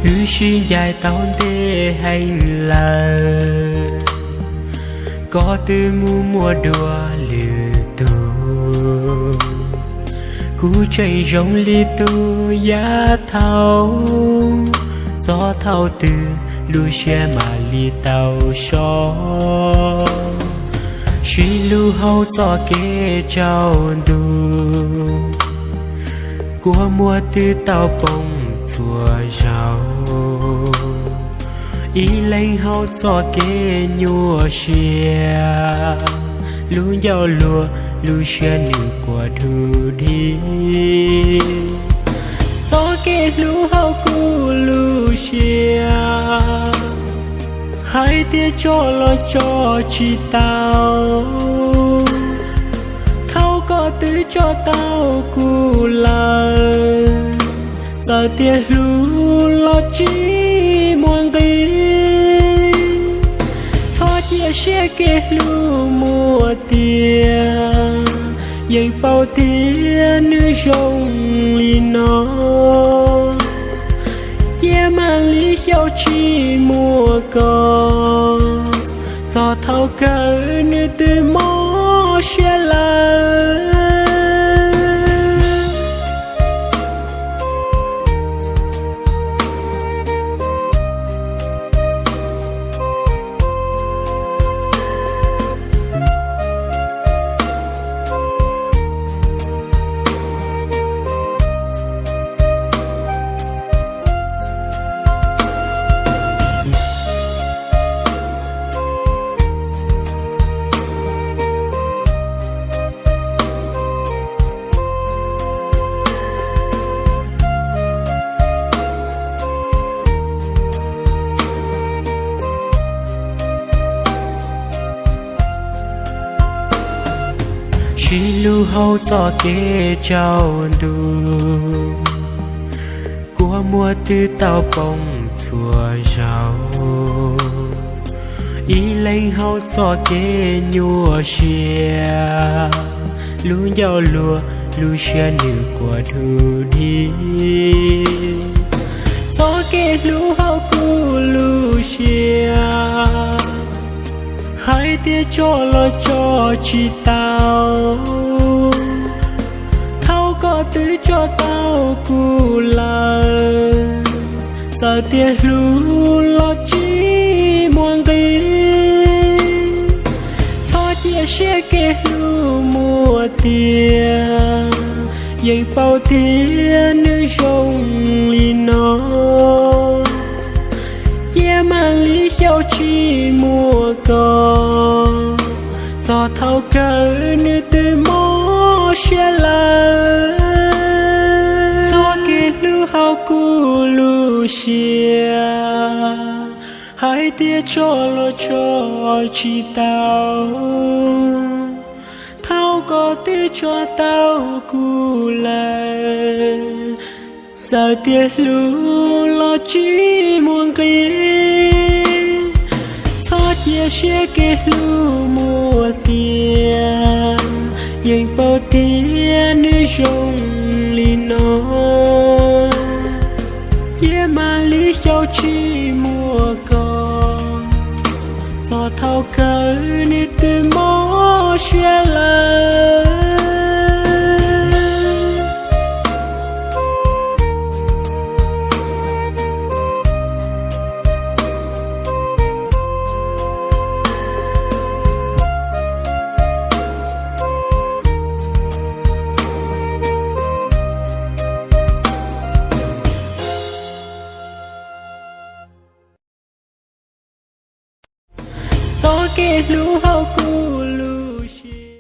Wb sib ncaim tau ntev heev lawm, koj twb mus muaj dua lwm tus. Kuv tseem zoo li tus yav thaud, txog thaum twg lub siab mam li tau so. Sib hlub hauv txoj kev tsaus ntuj, kua muag twb tau poob txhua zaus. Ib leeg hauv txoj kev nyuaj siab, lub ncauj luag lub siab nws quaj dug dig. Txoj kev hlub hauv kuv lub siab, hais tias tso los tso tsis tau. Thaum koj twb tso tau kuv lawm, txawm tias hlub los tsis muaj nqis. Txhob cia siab kev hlub muaj tiag, yeej paub tias nws zoo li no. Cia mam li xyaum tsis muaj koj, txog thaum kawg nws twb mob siab lawm. Sib hlub hauv txoj kev tsaus ntuj, kua muag twb tau poob txhua zaus. Ib leeg hauv txoj kev nyuaj siab, lub ncauj luag lub siab nws quaj dug dig. Txoj kev hlub hauv kuv lub siab, hais tias tso los tso tsis tau. Thaum koj twb tso tau kuv lawm, txawm tias hlub los tsis muaj nqis. Txhob cia siab kev hlub muaj tiag, yeej paub tias nws zoo li no. Cia mam li xyaum tsis muaj koj, txog thaum kawg nws twb mob siab lawm. Txoj kev hlub hauv kuv lub siab, hais tias tso los tso tsis tau. Thaum koj twb tso tau kuv lawm, txawm tias hlub los tsis muaj nqis. Txhob cia siab kev hlub muaj tiag, yeej paub tias nws zoo li no. Cia mam li xyaum tsis muaj koj, txog thaum kawg nws twb mob siab lawm. Txoj kev hlub hauv kuv